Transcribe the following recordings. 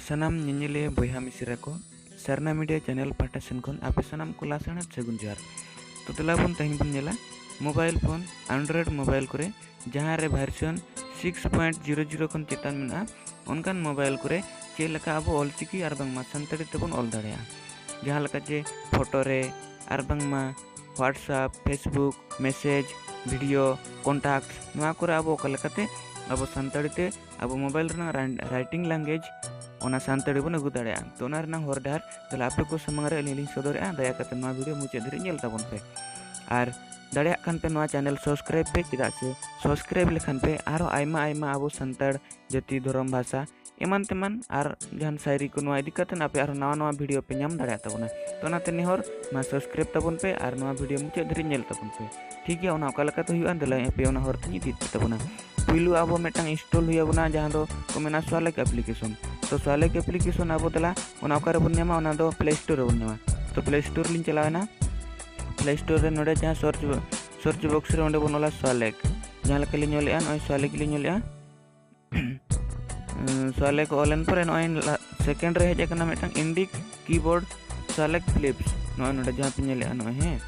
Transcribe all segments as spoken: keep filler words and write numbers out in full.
ᱥᱟᱱᱟᱢ ᱧᱮᱧᱮᱞᱤᱭᱟᱹ ᱵᱚᱭᱦᱟ ᱢᱤᱥᱨᱟ ᱠᱚ, ᱥᱟᱨᱱᱟ ᱢᱤᱰᱤᱭᱟ ᱪᱮᱱᱮᱞ ᱯᱟᱦᱴᱟ ᱥᱮᱱ ᱠᱷᱚᱱ ᱟᱯᱮ ᱥᱟᱱᱟᱢ ᱠᱚ ᱞᱟᱥᱟᱲᱦᱮᱫ ᱥᱟᱹᱜᱩᱱ ᱡᱚᱦᱟᱨ᱾ ᱛᱚ ᱫᱮᱞᱟ ᱵᱚᱱ ᱛᱮᱦᱮᱧ ᱵᱚᱱ ᱧᱮᱞᱟ ᱢᱳᱵᱟᱭᱤᱞ ᱯᱷᱳᱱ, Android ᱢᱳᱵᱟᱭᱤᱞ ᱠᱚᱨᱮ ᱡᱟᱦᱟᱸ ᱨᱮ version six point zero zero ᱠᱷᱚᱱ ᱪᱮᱛᱟᱱ ᱢᱮᱱᱟᱜᱼᱟ, ᱚᱱᱠᱟᱱ ᱢᱳᱵᱟᱭᱤᱞ ᱠᱚᱨᱮ ᱪᱮᱫ ᱞᱮᱠᱟ ᱟᱵᱚ ᱚᱞᱪᱤᱠᱤ ᱟᱨ ᱵᱟᱝᱢᱟ ᱥᱟᱱᱛᱟᱲᱤ ᱛᱮᱵᱚᱱ ᱚᱞ ᱫᱟᱲᱮᱭᱟᱜᱼᱟ᱾ ᱡᱟᱦᱟᱸ ᱞᱮᱠᱟ ᱡᱮ ᱯᱷᱳᱴᱳ ᱨᱮ ᱟᱨ ᱵᱟᱝᱢᱟ WhatsApp, Facebook, message, video, contact, ᱱᱚᱣᱟ ᱠᱚᱨᱮ ᱟᱵᱚ ᱚᱠᱟ ᱞᱮᱠᱟᱛᱮ ᱟᱵᱚ ᱥᱟᱱᱛᱟᱲᱤ ᱛᱮ ᱟᱵᱚ ᱢᱳᱵᱟᱭᱤᱞ ᱨᱮᱱᱟᱜ ᱨᱟᱭ-, writing language, ᱚᱱᱟ ᱥᱟᱱᱛᱟᱲᱤ ᱵᱚᱱ ᱟᱹᱜᱩ ᱫᱟᱲᱮᱭᱟᱜᱼᱟ᱾ ᱛᱚ ᱚᱱᱟ ᱨᱮᱱᱟᱜ ᱦᱚᱨ ᱰᱟᱦᱟᱨ ᱛᱟᱦᱞᱮ ᱟᱯᱮ ᱠᱚ ᱥᱟᱢᱟᱝ ᱨᱮ ᱟᱹᱞᱤᱧ ᱞᱤᱧ ᱥᱚᱫᱚᱨᱮᱜᱼᱟ᱾ ᱫᱟᱭᱟ ᱠᱟᱛᱮ ᱱᱚᱣᱟ ᱵᱷᱤᱰᱤᱭᱳ ᱢᱩᱪᱟᱹᱫ ᱫᱷᱟᱹᱨᱤᱡ ᱧᱮᱞ ᱛᱟᱵᱚᱱ ᱯᱮ᱾ ᱟᱨ ᱫᱟᱲᱮᱭᱟᱜ ᱠᱷᱟᱱ ᱯᱮ ᱱᱚᱣᱟ ᱪᱮᱱᱮᱞ ᱥᱟᱵᱥᱠᱨᱟᱭᱤᱵ ᱯᱮ, ᱪᱮᱫᱟᱜ ᱥᱮ ᱥᱟᱵᱥᱠᱨᱟᱭᱤᱵ ᱞᱮᱠᱷᱟᱱ ᱯᱮ ᱟᱨᱦᱚᱸ ᱟᱭᱢᱟ ᱟᱭᱢᱟ ᱟᱵᱚ ᱥᱟᱱᱛᱟᱲ ᱡᱟᱹᱛᱤ, ᱫᱷᱚᱨᱚᱢ, ᱵᱷᱟᱥᱟ, ᱮᱢᱟᱱ ᱛᱮᱢᱟᱱ ᱟᱨ ᱡᱟᱦᱟᱱ ᱥᱟᱭᱨᱤ ᱠᱚ ᱱᱚᱣᱟ ᱤᱫᱤ ᱠᱟᱛᱮ ᱟᱯᱮ ᱟᱨᱦᱚᱸ ᱱᱟᱣᱟ ᱱᱟᱣᱟ ᱵᱷᱤᱰᱤᱭᱳ ᱯᱮ ᱧᱟᱢ ᱫᱟᱲᱮᱭᱟᱜ ᱛᱟᱵᱚᱱᱟ᱾ ᱛᱚ ᱚᱱᱟᱛᱮ ᱱᱮᱦᱚᱨ ᱢᱟ ᱥᱟᱵᱥᱠᱨᱟᱭᱤᱵ ᱛᱟᱵᱚᱱ ᱯᱮ ᱟᱨ ᱱᱚᱣᱟ ᱵᱷᱤᱰᱤᱭᱳ ᱢᱩᱪᱟᱹᱫ ᱫᱷᱟᱹᱨᱤᱡ ᱧᱮᱞ ᱛᱟᱵᱚᱱ ᱯᱮ᱾ ᱴᱷᱤᱠ ᱜᱮᱭᱟ, ᱚᱱᱟ ᱚᱠᱟ ᱞᱮᱠᱟᱛᱮ ᱦᱩᱭᱩᱜᱼᱟ, ᱫᱮᱞᱟ ᱟᱯᱮ ᱚᱱᱟ ᱦᱚᱨ ᱛᱮᱧ ᱤᱫᱤ ᱯᱮ ᱛᱟᱵᱚᱱᱟ᱾ ᱯᱩᱭᱞᱩ ᱟᱵᱚ ᱢᱤᱫᱴᱟᱝ ᱤᱱᱥᱴᱚᱞ ᱦᱩᱭ ᱟᱵᱚᱱᱟ, ᱡᱟᱦᱟᱸ ᱫᱚ ᱠᱚ ᱢᱮᱱᱟ ᱥᱚᱞᱮᱠ ᱮᱯᱞᱤᱠᱮᱥᱚᱱ᱾ ᱛᱚ ᱥᱚᱞᱮᱠ ᱮᱯᱞᱤᱠᱮᱥᱚᱱ ᱟᱵᱚ ᱫᱮᱞᱟ ᱚᱱᱟ ᱚᱠᱟ ᱨᱮᱵᱚᱱ ᱧᱟᱢᱟ, ᱚᱱᱟ ᱫᱚ ᱯᱞᱮ ᱥᱴᱳᱨ ᱨᱮᱵᱚᱱ ᱧᱟᱢᱟ᱾ ᱛᱚ ᱯᱞᱮ ᱥᱴᱳᱨ ᱞᱤᱧ ᱪᱟᱞᱟᱣᱮᱱᱟ᱾ ᱯᱞᱮ ᱥᱴᱳᱨ ᱨᱮ ᱱᱚᱰᱮ ᱡᱟᱦᱟᱸ ᱥᱟᱨᱪ, ᱥᱟᱨᱪ ᱵᱚᱠᱥ ᱨᱮ ᱚᱸᱰᱮ ᱵᱚᱱ ᱚᱞᱟ ᱥᱚᱞᱮᱠ᱾ ᱡᱟᱦᱟᱸ ᱞᱮᱠᱟ ᱞᱤᱧ ᱚᱞᱮᱜᱼᱟ, ᱱᱚᱜᱼᱚᱭ ᱥᱚᱞᱮᱠ ᱞᱤᱧ ᱚᱞᱮᱜᱼᱟ᱾ ᱩᱸ, ᱥᱚᱞᱮᱠ ᱚᱞ ᱮᱱ ᱯᱚᱨᱮ ᱱᱚᱜᱼᱚᱭ ᱞᱟ-, ᱥᱮᱠᱮᱱᱰ ᱨᱮ ᱦᱮᱡ ᱟᱠᱟᱱᱟ ᱢᱤᱫᱴᱟᱝ ᱤᱱᱰᱤᱠ ᱠᱤᱵᱳᱨᱰ ᱥᱚᱞᱮᱠ ᱯᱷᱤᱞᱤᱯᱥ᱾ ᱱᱚᱜᱼᱚᱭ ᱱᱚᱰᱮ ᱡᱟᱦᱟᱸ ᱯᱮ ᱧᱮᱞᱮᱜᱼᱟ, ᱱᱚᱜᱼᱚᱭ, ᱦᱮᱸ,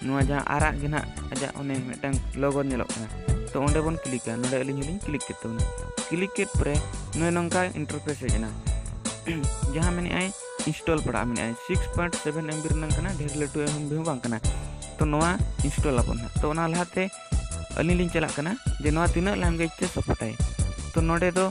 ᱱᱚᱣᱟ ᱡᱟᱦᱟᱸ ᱟᱨᱟᱜ ᱜᱮ ᱱᱟᱦᱟᱜ ᱟᱡᱟᱜ ᱚᱱᱮ ᱢᱤᱫᱴᱟᱝ ᱞᱳᱜᱳ ᱧᱮᱞᱚᱜ ᱠᱟᱱᱟ, ᱛᱚ ᱚᱸᱰᱮ ᱵᱚᱱ ᱠᱞᱤᱠᱟ᱾ ᱱᱚᱰᱮ ᱟᱹᱞᱤᱧ ᱦᱚᱸᱞᱤᱧ ᱠᱞᱤᱠ ᱠᱮᱫ ᱛᱟᱵᱚᱱᱟ᱾ ᱠᱞᱤᱠ ᱠᱮᱫ ᱯᱚᱨᱮ ᱱᱚᱜᱼᱚᱭ ᱱᱚᱝᱠᱟ ᱤᱱᱴᱟᱨᱯᱷᱮᱥ ᱦᱮᱡ ᱮᱱᱟ᱾ ᱡᱟᱦᱟᱸ ᱢᱮᱱᱮᱜᱼᱟᱭ ᱤᱱᱥᱴᱚᱞ ᱯᱟᱲᱟᱜᱼᱟ, ᱢᱮᱱᱮᱜᱼᱟᱭ six point seven M B ᱨᱮᱱᱟᱝ ᱠᱟᱱᱟ, ᱰᱷᱮᱨ ᱞᱟᱹᱴᱩ ᱮᱢ ᱵᱤ ᱦᱚᱸ ᱵᱟᱝ ᱠᱟᱱᱟ᱾ ᱛᱚ ᱱᱚᱣᱟ ᱤᱱᱥᱴᱚᱞ ᱟᱵᱚᱱ ᱦᱟᱸᱜ᱾ ᱛᱚ ᱚᱱᱟ ᱞᱟᱦᱟᱛᱮ ᱟᱹᱞᱤᱧ ᱞᱤᱧ ᱪᱟᱞᱟᱜ ᱠᱟᱱᱟ ᱡᱮ ᱱᱚᱣᱟ ᱛᱤᱱᱟᱹᱜ ᱞᱮᱝᱜᱩᱭᱮᱡᱽ ᱛᱮ ᱥᱟᱯᱳᱨᱴᱟᱭ᱾ ᱛᱚ ᱱᱚᱰᱮ ᱫᱚ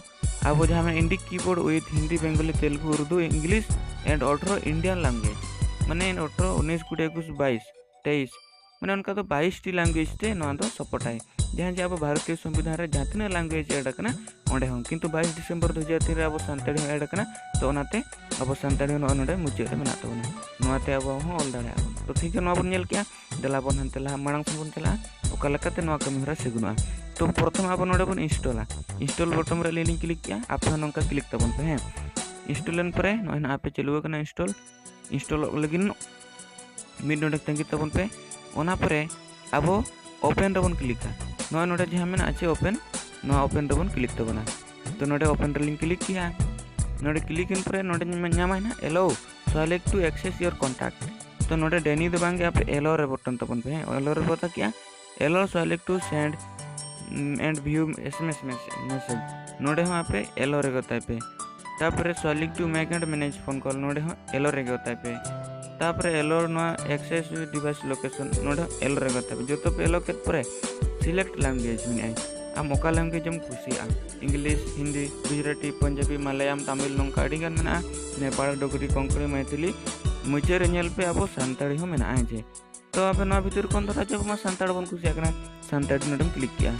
ᱟᱵᱚ ᱡᱟᱦᱟᱸ ᱢᱮᱱᱟᱜᱼᱟ Indic keyboard with Hindi, Bengali, Telugu, Urdu, English and ᱟᱴᱷᱨᱚ Indian language, ᱢᱟᱱᱮ ᱟᱴᱷᱨᱚ, ᱩᱱᱤᱥ, ᱠᱩᱲᱤ, ᱮᱠᱩᱥ, ᱵᱟᱭᱤᱥ, ᱛᱮᱭᱤᱥ, ᱢᱟᱱᱮ ᱚᱱᱠᱟ ᱫᱚ ᱵᱟᱭᱤᱥ ᱴᱤ ᱞᱮᱝᱜᱩᱭᱮᱡᱽ ᱛᱮ ᱱᱚᱣᱟ ᱫᱚ ᱥᱟᱯᱳᱨᱴᱟᱭ᱾ ᱡᱟᱦᱟᱸ ᱡᱮ ᱟᱵᱚ ᱵᱷᱟᱨᱚᱛᱤᱭᱚ ᱥᱚᱝᱵᱤᱫᱷᱟᱱ ᱨᱮ ᱡᱟᱦᱟᱸ ᱛᱤᱱᱟᱹᱜ ᱞᱮᱝᱜᱩᱭᱮᱡᱽ ᱮᱰ ᱟᱠᱟᱱᱟ ᱚᱸᱰᱮ ᱦᱚᱸ, ᱠᱤᱱᱛᱩ ᱵᱟᱭᱤᱥ ᱰᱤᱥᱮᱢᱵᱚᱨ ᱫᱩ ᱦᱟᱡᱟᱨ ᱛᱤᱱ ᱨᱮ ᱟᱵᱚ ᱥᱟᱱᱛᱟᱲᱤ ᱦᱚᱸ ᱮᱰ ᱟᱠᱟᱱᱟ᱾ ᱛᱚ ᱚᱱᱟᱛᱮ ᱟᱵᱚ ᱥᱟᱱᱛᱟᱲᱤ ᱦᱚᱸ ᱱᱚᱜᱼᱚᱭ ᱱᱚᱰᱮ ᱢᱩᱪᱟᱹᱫ ᱨᱮ ᱢᱮᱱᱟᱜ ᱛᱟᱵᱚᱱᱟ, ᱱᱚᱣᱟᱛᱮ ᱟᱵᱚ ᱦᱚᱸ ᱚᱞ ᱫᱟᱲᱮᱭᱟᱜᱼᱟ ᱵᱚᱱ᱾ ᱛᱚ ᱴᱷᱤᱠ ᱜᱮᱭᱟ, ᱱᱚᱣᱟ ᱵᱚᱱ ᱧᱮᱞ ᱠᱮᱜᱼᱟ᱾ ᱫᱮᱞᱟ ᱵᱚᱱ ᱦᱟᱱᱛᱮ ᱞᱟᱦᱟ ᱢᱟᱲᱟᱝ ᱥᱮᱫ ᱵᱚᱱ ᱪᱟᱞᱟᱜᱼᱟ, ᱚᱠᱟ ᱞᱮᱠᱟᱛᱮ ᱱᱚᱣᱟ ᱠᱟᱹᱢᱤ ᱦᱚᱨᱟ ᱥᱟᱹᱜᱩᱱᱚᱜᱼᱟ᱾ ᱛᱚ ᱯᱨᱚᱛᱷᱚᱢ ᱟᱵᱚ ᱱᱚᱰᱮ ᱵᱚᱱ ᱤᱱᱥᱴᱚᱞᱟ᱾ ᱤᱱᱥᱴᱚᱞ ᱵᱚᱴᱚᱢ ᱨᱮ ᱟᱹᱞᱤᱧ ᱞᱤᱧ ᱠᱞᱤᱠ ᱠᱮᱜᱼᱟ, ᱟᱯᱮ ᱦᱚᱸ ᱱᱚᱝᱠᱟ ᱠᱞᱤᱠ ᱛᱟᱵᱚᱱ ᱯᱮ, ᱦᱮᱸ᱾ ᱤᱱᱥᱴᱚᱞ ᱮᱱ ᱯᱚᱨᱮ ᱱᱚᱜᱼᱚᱭ ᱱᱟᱜ ᱟᱯᱮ ᱪᱟᱹᱞᱩ ᱟᱠᱟᱱᱟ ᱤᱱᱥᱴᱚᱞ, ᱤᱱᱥᱴᱚᱞᱚᱜ ᱞᱟᱹᱜᱤᱫ ᱢᱤᱫ ᱰᱚᱸᱰᱮᱠ ᱛᱟᱺᱜᱤ ᱛᱟᱵᱚᱱ ᱯᱮ᱾ ᱚᱱᱟ ᱯᱚᱨᱮ ᱟᱵᱚ ᱳᱯᱮᱱ ᱨᱮᱵᱚᱱ ᱠᱞᱤᱠᱟ᱾ ᱱᱚᱜᱼᱚᱭ ᱱᱚᱰᱮ ᱡᱟᱦᱟᱸ ᱢᱮᱱᱟᱜᱼᱟ ᱪᱮ ᱳᱯᱮᱱ, ᱱᱚᱣᱟ ᱳᱯᱮᱱ ᱨᱮᱵᱚᱱ ᱠᱞᱤᱠ ᱛᱟᱵᱚᱱᱟ᱾ ᱛᱚ ᱱᱚᱰᱮ ᱳᱯᱮᱱ ᱨᱮᱞᱤᱧ ᱠᱞᱤᱠ ᱠᱮᱜᱼᱟ᱾ ᱱᱚᱰᱮ click ᱮᱱ ᱯᱚᱨᱮ ᱱᱚᱰᱮ ᱧᱟᱢᱟᱭ ᱱᱟᱦᱟᱜ allow Swalex to access your contact᱾ ᱛᱚ ᱱᱚᱰᱮ ᱰᱮᱱᱤ ᱫᱚ ᱵᱟᱝᱜᱮ, ᱟᱯᱮ allow ᱨᱮ ᱵᱚᱴᱚᱱ ᱛᱟᱵᱚᱱ ᱯᱮ᱾ ᱦᱮᱸ, allow ᱨᱮ ᱵᱚ ᱚᱛᱟ ᱠᱮᱜᱼᱟ, allow Swalex to send and view S M S message, ᱱᱚᱰᱮ ᱦᱚᱸ ᱟᱯᱮ allow ᱨᱮᱜᱮ ᱚᱛᱟᱭ ᱯᱮ᱾ ᱛᱟᱯᱚᱨᱮ Swalex to make and manage phone call, ᱱᱚᱰᱮ ᱦᱚᱸ allow ᱨᱮᱜᱮ ᱚᱛᱟᱭ ᱯᱮ᱾ ᱛᱟᱯᱚᱨᱮ allow ᱱᱚᱣᱟ access device location, ᱱᱚᱰᱮ ᱦᱚᱸ allow ᱨᱮᱜᱮ ᱚᱛᱟᱭ ᱯᱮ᱾ ᱡᱚᱛᱚ ᱯᱮ allow ᱠᱮᱫ ᱯᱚᱨᱮ select language ᱢᱮᱱᱟᱜᱼᱟ, ᱟᱢ ᱚᱠᱟ language ᱮᱢ ᱠᱩᱥᱤᱭᱟᱜᱼᱟ, English, ᱦᱤᱱᱫᱤ, ᱜᱩᱡᱽᱨᱟᱴᱤ, ᱯᱚᱧᱡᱟᱵᱤ, ᱢᱟᱞᱟᱭᱟᱢ, ᱛᱟᱢᱤᱞ, ᱱᱚᱝᱠᱟ ᱟᱹᱰᱤ ᱜᱟᱱ ᱢᱮᱱᱟᱜᱼᱟ, ᱱᱮᱯᱟᱲ, ᱰᱳᱜᱽᱨᱤ, ᱠᱚᱝᱠᱚᱲᱤ, ᱢᱟᱭᱛᱷᱤᱞᱤ᱾ ᱢᱩᱪᱟᱹᱫ ᱨᱮ ᱧᱮᱞ ᱯᱮ ᱟᱵᱚ ᱥᱟᱱᱛᱟᱲᱤ ᱦᱚᱸ ᱢᱮᱱᱟᱜᱼᱟ᱾ ᱡᱮ ᱛᱚ ᱟᱯᱮ ᱱᱚᱣᱟ ᱵᱷᱤᱛᱤᱨ ᱠᱷᱚᱱ ᱫᱷᱚᱨᱟ ᱡᱚᱜ ᱢᱟ ᱥᱟᱱᱛᱟᱲ ᱵᱚᱱ ᱠᱩᱥᱤᱭᱟᱜ ᱠᱟᱱᱟ, ᱥᱟᱱᱛᱟᱲᱤ ᱱᱚᱰᱮᱢ click ᱠᱮᱜᱼᱟ᱾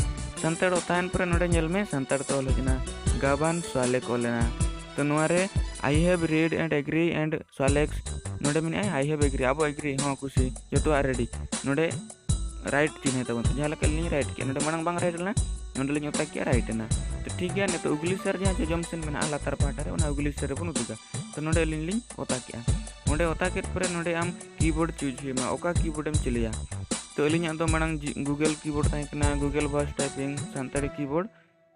ᱥᱟᱱᱛᱟᱲ ᱚᱛᱟᱭᱮᱱ ᱯᱚᱨᱮ ᱱᱚᱰᱮ ᱧᱮᱞ ᱢᱮ ᱥᱟᱱᱛᱟᱲ ᱛᱮ ᱚᱞ ᱦᱮᱡ ᱮᱱᱟ ᱜᱟᱵᱟᱱ ᱥᱣᱟᱞᱮᱠ ᱚᱞ ᱮᱱᱟ᱾ ᱛᱚ ᱱᱚᱣᱟ ᱨᱮ I have read and agree and Swalex ᱱᱚᱰᱮ ᱢᱮᱱᱟᱜᱼᱟ, I have agree, ᱟᱵᱚ agree ᱦᱚᱸ ᱠᱩᱥᱤ ᱡᱚᱛᱚᱣᱟᱜ ready᱾ ᱱᱚᱰᱮ right ᱪᱤᱱᱦᱟᱹ ᱛᱟᱵᱚᱱ ᱯᱮ, ᱡᱟᱦᱟᱸ ᱞᱮᱠᱟ ᱟᱹᱞᱤᱧ right ᱠᱮᱜᱼᱟ, ᱱᱚᱰᱮ ᱢᱟᱲᱟᱝ ᱵᱟᱝ right ᱞᱮᱱᱟ, ᱱᱚᱰᱮ ᱞᱤᱧ ᱚᱛᱟ ᱠᱮᱜᱼᱟ right ᱮᱱᱟ᱾ ᱛᱚ ᱴᱷᱤᱠ ᱜᱮᱭᱟ, ᱱᱤᱛᱚᱜ ᱩᱜᱽᱞᱤ ᱥᱟᱨ ᱡᱟᱦᱟᱸ ᱡᱚᱡᱚᱢ ᱥᱮᱱ ᱢᱮᱱᱟᱜᱼᱟ ᱞᱟᱛᱟᱨ ᱯᱟᱦᱴᱟ ᱨᱮ, ᱚᱱᱟ ᱩᱜᱽᱞᱤ ᱥᱟᱨ ᱨᱮᱵᱚᱱ ᱩᱫᱩᱜᱟ᱾ ᱛᱚ ᱱᱚᱰᱮ ᱟᱹᱞᱤᱧ ᱞᱤᱧ ᱚᱛᱟ ᱠᱮᱜᱼᱟ᱾ ᱚᱸᱰᱮ ᱚᱛᱟ ᱠᱮᱫ ᱯᱚᱨᱮ ᱱᱚᱰᱮ ᱟᱢ keyboard choose ᱦᱩᱭ ᱟᱢᱟ, ᱚᱠᱟ keyboard ᱮᱢ ᱪᱟᱹᱞᱩᱭᱟ᱾ ᱛᱚ ᱟᱹᱞᱤᱧᱟᱜ ᱫᱚ ᱢᱟᱲᱟᱝ ᱡᱤ-, Google keyboard ᱛᱟᱦᱮᱸ ᱠᱟᱱᱟ, Google voice typing Santali keyboard᱾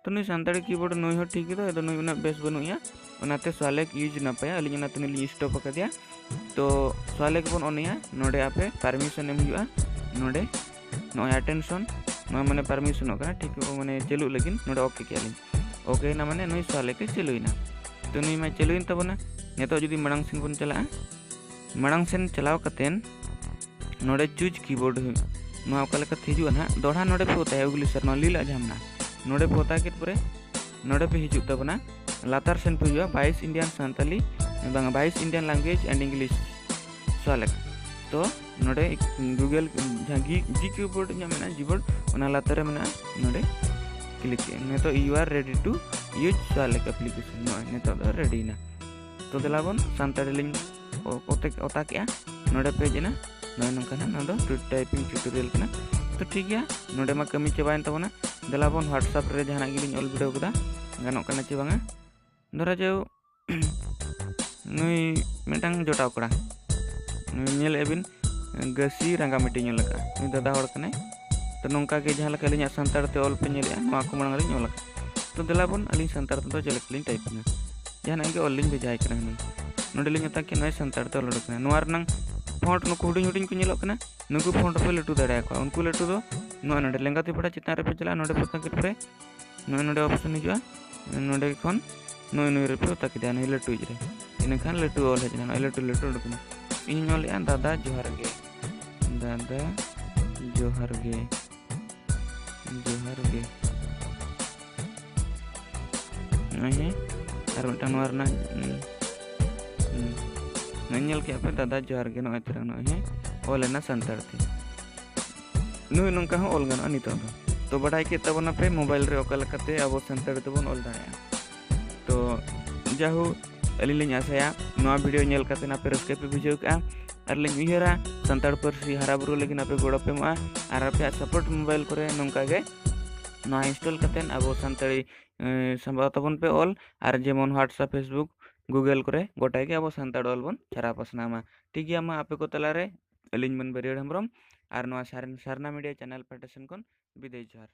ᱛᱚ ᱱᱩᱭ ᱥᱟᱱᱛᱟᱲᱤ keyboard ᱱᱩᱭ ᱦᱚᱸ ᱴᱷᱤᱠ ᱜᱮᱫᱚ, ᱟᱫᱚ ᱱᱩᱭ ᱩᱱᱟᱹᱜ ᱵᱮᱥ ᱵᱟᱹᱱᱩᱜ ᱮᱭᱟ, ᱚᱱᱟᱛᱮ Swalex use ᱱᱟᱯᱟᱭᱟ᱾ ᱟᱹᱞᱤᱧ ᱚᱱᱟᱛᱮ ᱱᱩᱭ ᱞᱤᱧ stop ᱟᱠᱟᱫᱮᱭᱟ᱾ ᱛᱚ Swalex ᱵᱚᱱ on ᱮᱭᱟ, ᱱᱚᱰᱮ ᱟᱯᱮ permission ᱮᱢ ᱦᱩᱭᱩᱜᱼᱟ᱾ ᱱᱚᱰᱮ ᱱᱚᱜᱼᱚᱭ attention, ᱱᱚᱣᱟ ᱢᱟᱱᱮ permissionᱚᱜ ᱠᱟᱱᱟ, ᱴᱷᱤᱠ ᱢᱟᱱᱮ ᱪᱟᱹᱞᱩᱜ ᱞᱟᱹᱜᱤᱫ᱾ ᱱᱚᱰᱮ OK ᱠᱮᱜᱼᱟ ᱞᱤᱧ, OK ᱮᱱᱟ ᱢᱟᱱᱮ ᱱᱩᱭ Swalex ᱮ ᱪᱟᱹᱞᱩᱭᱮᱱᱟ᱾ ᱛᱚ ᱱᱩᱭ ᱢᱟ ᱪᱟᱹᱞᱩᱭᱮᱱ ᱛᱟᱵᱚᱱᱟ᱾ ᱱᱤᱛᱚᱜ ᱡᱩᱫᱤ ᱢᱟᱲᱟᱝ ᱥᱮᱱ ᱵᱚᱱ ᱪᱟᱞᱟᱜᱼᱟ, ᱢᱟᱲᱟᱝ ᱥᱮᱱ ᱪᱟᱞᱟᱣ ᱠᱟᱛᱮᱱ ᱱᱚᱰᱮ choose keyboard ᱦᱩᱭᱩᱜᱼᱟ᱾ ᱱᱚᱣᱟ ᱚᱠᱟ ᱞᱮᱠᱟᱛᱮ ᱦᱤᱡᱩᱜᱼᱟ ᱱᱟᱦᱟᱜ, ᱫᱚᱦᱲᱟ ᱱᱚᱰᱮ ᱯᱮ ᱚᱛᱟᱭᱟ ᱩᱜᱽᱞᱤ ᱥᱟᱨ, ᱱᱚᱣᱟ ᱞᱤᱞᱟᱜ ᱡᱟᱦᱟᱸ ᱢᱮᱱᱟᱜᱼᱟ, ᱱᱚᱰᱮ ᱯᱮ ᱚᱛᱟ ᱠᱮᱫ ᱯᱚᱨᱮ ᱱᱚᱰᱮ ᱯᱮ ᱦᱤᱡᱩᱜ ᱛᱟᱵᱚᱱᱟ, ᱞᱟᱛᱟᱨ ᱥᱮᱱ ᱯᱮ ᱦᱤᱡᱩᱜᱼᱟ, ᱵᱟᱭᱤᱥ Indian ᱥᱟᱱᱛᱟᱞᱤ, ᱵᱟᱝᱟ, ᱵᱟᱭᱤᱥ Indian language and English Swalex᱾ ᱛᱚ ᱱᱚᱰᱮ Google ᱡᱟᱦᱟᱸ G, G keyboard ᱧᱟᱢ ᱢᱮᱱᱟᱜᱼᱟ, Gboard, ᱚᱱᱟ ᱞᱟᱛᱟᱨ ᱨᱮ ᱢᱮᱱᱟᱜᱼᱟ, ᱱᱚᱰᱮ click ᱠᱮᱜᱼᱟ᱾ ᱱᱤᱛᱚᱜ you are ready to use Swalex application, ᱱᱚᱜᱼᱚᱭ ᱱᱤᱛᱚᱜ ᱫᱚ ready ᱮᱱᱟ᱾ ᱛᱚ ᱫᱮᱞᱟ ᱵᱚᱱ ᱥᱟᱱᱛᱟᱲᱤ ᱞᱤᱧ ᱚ-, ᱚᱛᱮ-, ᱚᱛᱟ ᱠᱮᱜᱼᱟ, ᱱᱚᱰᱮ ᱯᱮ ᱦᱮᱡ ᱮᱱᱟ᱾ ᱱᱚᱜᱼᱚᱭ ᱱᱚᱝᱠᱟ ᱱᱟᱜ ᱱᱚᱣᱟ ᱫᱚ ᱴᱩ-, typing tutorial ᱠᱟᱱᱟ᱾ ᱛᱚ ᱴᱷᱤᱠ ᱜᱮᱭᱟ, ᱱᱚᱰᱮ ᱢᱟ ᱠᱟᱹᱢᱤ ᱪᱟᱵᱟᱭᱮᱱ ᱛᱟᱵᱚᱱᱟ᱾ ᱫᱮᱞᱟ ᱵᱚᱱ WhatsApp ᱨᱮ ᱡᱟᱦᱟᱱᱟᱜ ᱜᱮᱞᱤᱧ ᱚᱞ ᱵᱤᱰᱟᱹᱣ ᱠᱟᱫᱟ, ᱜᱟᱱᱚᱜ ᱠᱟᱱᱟ ᱪᱮ ᱵᱟᱝᱟ᱾ ᱫᱷᱚᱨᱟ ᱡᱟᱣ ᱱᱩᱭ ᱢᱤᱫᱴᱟᱝ ᱡᱚᱴᱟᱣ ᱠᱚᱲᱟ, ᱱᱩᱭ ᱧᱮᱞᱮᱫᱼᱟ ᱵᱤᱱ, ᱜᱟᱹᱥᱤ ᱨᱟᱸᱜᱟ ᱢᱤᱫᱴᱤᱡ ᱧᱮᱞ ᱟᱠᱟᱫᱼᱟ, ᱱᱩᱭ ᱫᱟᱫᱟ ᱦᱚᱲ ᱠᱟᱱᱟᱭ᱾ ᱛᱚ ᱱᱚᱝᱠᱟ ᱜᱮ ᱡᱟᱦᱟᱸ ᱞᱮᱠᱟ ᱟᱹᱞᱤᱧᱟᱜ ᱥᱟᱱᱛᱟᱲ ᱛᱮ ᱚᱞ ᱯᱮ ᱧᱮᱞᱮᱫᱼᱟ, ᱱᱚᱣᱟ ᱠᱚ ᱢᱟᱲᱟᱝ ᱨᱮᱞᱤᱧ ᱚᱞ ᱟᱠᱟᱫᱼᱟ᱾ ᱛᱚ ᱫᱮᱞᱟ ᱵᱚᱱ ᱟᱹᱞᱤᱧ ᱥᱟᱱᱛᱟᱲ ᱛᱮᱫᱚ ᱪᱮᱫ ᱞᱮᱠᱟ ᱞᱤᱧ typingᱟ᱾ ᱡᱟᱦᱟᱱᱟᱜ ᱜᱮ ᱚᱞ ᱞᱤᱧ ᱵᱷᱮᱡᱟᱭ ᱠᱟᱱᱟ ᱦᱩᱱᱟᱹᱝ᱾ ᱱᱚᱰᱮ ᱞᱤᱧ ᱚᱛᱟ ᱠᱮᱫ, ᱱᱚᱜᱼᱚᱭ ᱥᱟᱱᱛᱟᱲ ᱛᱮ ᱚᱞ ᱩᱰᱩᱠ ᱮᱱᱟ᱾ ᱱᱚᱣᱟ ᱨᱮᱱᱟᱝ ᱯᱷᱚᱱᱴ ᱱᱩᱠᱩ ᱦᱩᱰᱤᱧ ᱦᱩᱰᱤᱧ ᱠᱚ ᱧᱮᱞᱚᱜ ᱠᱟᱱᱟ, ᱱᱩᱠᱩ ᱯᱷᱚᱱᱴ ᱯᱮ ᱞᱟᱹᱴᱩ ᱫᱟᱲᱮᱭᱟᱠᱚᱣᱟ᱾ ᱩᱱᱠᱩ ᱞᱟᱹᱴᱩ ᱫᱚ ᱱᱚᱣᱟ ᱱᱚᱰᱮ ᱞᱮᱸᱜᱟ ᱛᱤ ᱯᱟᱲᱟ ᱪᱮᱛᱟᱱ ᱨᱮᱯᱮ ᱪᱟᱞᱟᱜᱼᱟ, ᱱᱚᱰᱮ ᱯᱮ ᱚᱛᱟ ᱠᱮᱫ ᱯᱚᱨᱮ ᱱᱚᱜᱼᱚᱭ ᱱᱚᱰᱮ ᱚᱯᱥᱚᱱ ᱦᱤᱡᱩᱜᱼᱟ, ᱱᱚᱰᱮ ᱠᱷᱚᱱ ᱱᱩᱭ ᱱᱩᱭ ᱨᱮᱯᱮ ᱚᱛᱟ ᱠᱮᱫᱟ, ᱱᱩᱭ ᱞᱟᱹᱴᱩᱭᱤᱡ ᱨᱮ᱾ ᱤᱱᱟᱹᱠᱷᱟᱱ ᱞᱟᱹᱴᱩ ᱚᱞ ᱦᱮᱡ ᱮᱱᱟ, ᱱᱚᱜᱼᱚᱭ ᱞᱟᱹᱴᱩ ᱞᱟᱹᱴᱩ ᱩᱰᱩᱠ ᱮᱱᱟ᱾ ᱤᱧ ᱚᱞᱮᱜᱼᱟ ᱫᱟᱫᱟ ᱡᱚᱦᱟᱨ ᱜᱮ, ᱫᱟᱫᱟ ᱡᱚᱦᱟᱨ ᱜᱮ, ᱡᱚᱦᱟᱨ ᱜᱮ᱾ ᱱᱚᱜᱼᱚᱭ ᱦᱮᱸ, ᱟᱨ ᱢᱤᱫᱴᱟᱝ ᱱᱚᱣᱟ ᱨᱮᱱᱟᱜ, ᱦᱩᱸ, ᱦᱩᱸ᱾ ᱱᱚᱜᱼᱚᱭ ᱧᱮᱞ ᱠᱮᱜᱼᱟ ᱯᱮ ᱫᱟᱫᱟ ᱡᱚᱦᱟᱨ ᱜᱮ, ᱱᱚᱜᱼᱚᱭ ᱛᱚᱨᱟ ᱱᱚᱜᱼᱚᱭ ᱦᱮᱸ ᱚᱞ ᱮᱱᱟ ᱥᱟᱱᱛᱟᱲ ᱛᱮ᱾ ᱱᱩᱭ ᱱᱚᱝᱠᱟ ᱦᱚᱸ ᱚᱞ ᱜᱟᱱᱚᱜᱼᱟ ᱱᱤᱛᱚᱜ ᱫᱚ᱾ ᱛᱚ ᱵᱟᱰᱟᱭ ᱠᱮᱫ ᱛᱟᱵᱚᱱᱟᱯᱮ ᱢᱳᱵᱟᱭᱤᱞ ᱨᱮ ᱚᱠᱟ ᱞᱮᱠᱟᱛᱮ ᱟᱵᱚ ᱥᱟᱱᱛᱟᱲᱤ ᱛᱮᱵᱚᱱ ᱚᱞ ᱫᱟᱲᱮᱭᱟᱜᱼᱟ᱾ ᱛᱚ ᱡᱟᱭᱦᱳᱠ, ᱟᱹᱞᱤᱧ ᱞᱤᱧ ᱟᱥᱟᱭᱟ ᱱᱚᱣᱟ ᱵᱷᱤᱰᱤᱭᱳ ᱧᱮᱞ ᱠᱟᱛᱮ ᱟᱯᱮ ᱨᱟᱹᱥᱠᱟᱹ ᱯᱮ ᱵᱩᱡᱷᱟᱹᱣ ᱠᱟᱜᱼᱟ᱾ ᱟᱨ ᱞᱤᱧ ᱩᱭᱦᱟᱹᱨᱟ ᱥᱟᱱᱛᱟᱲ ᱯᱟᱹᱨᱥᱤ ᱦᱟᱨᱟ ᱵᱩᱨᱩ ᱞᱟᱹᱜᱤᱫ ᱟᱯᱮ ᱜᱚᱲᱚ ᱯᱮ ᱮᱢᱚᱜᱼᱟ᱾ ᱟᱨ ᱟᱯᱮᱭᱟᱜ ᱥᱟᱯᱳᱨᱴ ᱢᱳᱵᱟᱭᱤᱞ ᱠᱚᱨᱮ ᱱᱚᱝᱠᱟ ᱜᱮ ᱱᱚᱣᱟ ᱤᱱᱥᱴᱚᱞ ᱠᱟᱛᱮ ᱟᱵᱚ ᱥᱟᱱᱛᱟᱲᱤ, ᱮᱸ, ᱥᱟᱢᱵᱟᱣ ᱛᱟᱵᱚᱱ ᱯᱮ ᱚᱞ᱾ ᱟᱨ ᱡᱮᱢᱚᱱ WhatsApp, Facebook, Google ᱠᱚᱨᱮ ᱜᱚᱴᱟ ᱜᱮ ᱟᱵᱚ ᱥᱟᱱᱛᱟᱲ ᱚᱞ ᱵᱚᱱ ᱪᱷᱟᱨᱟᱣ ᱯᱟᱥᱱᱟᱣ ᱢᱟ᱾ ᱴᱷᱤᱠ ᱜᱮᱭᱟ, ᱢᱟ ᱟᱯᱮ ᱠᱚ ᱛᱟᱞᱟᱨᱮ ᱟᱹᱞᱤᱧ ᱢᱟᱹᱱ ᱵᱟᱹᱨᱭᱟᱹᱲ ᱦᱮᱢᱵᱨᱚᱢ ᱟᱨ ᱱᱚᱣᱟ ᱥᱟᱨ-, ᱥᱟᱨᱱᱟ ᱢᱤᱰᱤᱭᱟ ᱪᱮᱱᱮᱞ ᱯᱟᱦᱴᱟ ᱥᱮᱱ ᱠᱷᱚᱱ ᱵᱤᱫᱟᱹᱭ ᱡᱚᱦᱟᱨ᱾